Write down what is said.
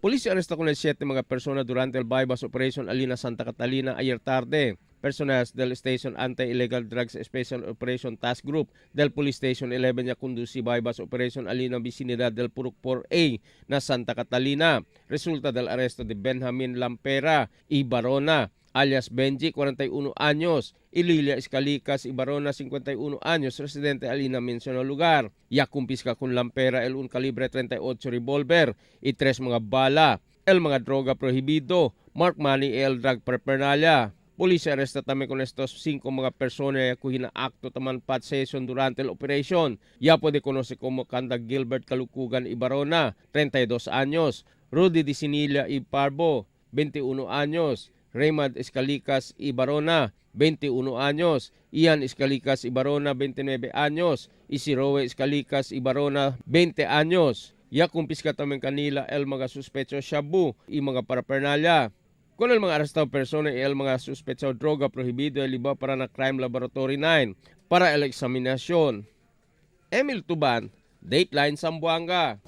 Policía arresta con el 7 mga persona durante el bypass operation Alina Santa Catalina ayer tarde. Personas del Station Anti-Illegal Drugs Special Operation Task Group del Police Station 11 ya conduci bypass operation Alina vicinidad del Purok 4A na Santa Catalina. Resulta del arresto de Benjamin Lampera y Barona, alias Benji, 41 años, y Lilia Escalicas y Barona, 51 años, residente Alina mencionado lugar. Ya kumpiska con Lampera el un calibre 38 revolver y tres mga bala, el mga droga prohibido, mark money y el drug paraphernalia. Policía arresta también con estos cinco mga persona que acto taman pat session durante la operation. Ya puede conocer como Kanda Gilbert Kalukugan y Barona, 32 años, Rudy Disinilla y Parbo, 21 años, Raymond Escalicas y Barona, 21 años, Ian Escalicas y Barona, 29 años, y si Rowe Escalicas y Barona, 20 años. Ya kumpiska también kanila el mga suspecho shabu y mga paraphernalia. Con el mga arrestado persona y el mga suspecho droga prohibido el iba para na Crime Laboratory 9 para el examinación. Emil Tuban, Dateline Zamboanga.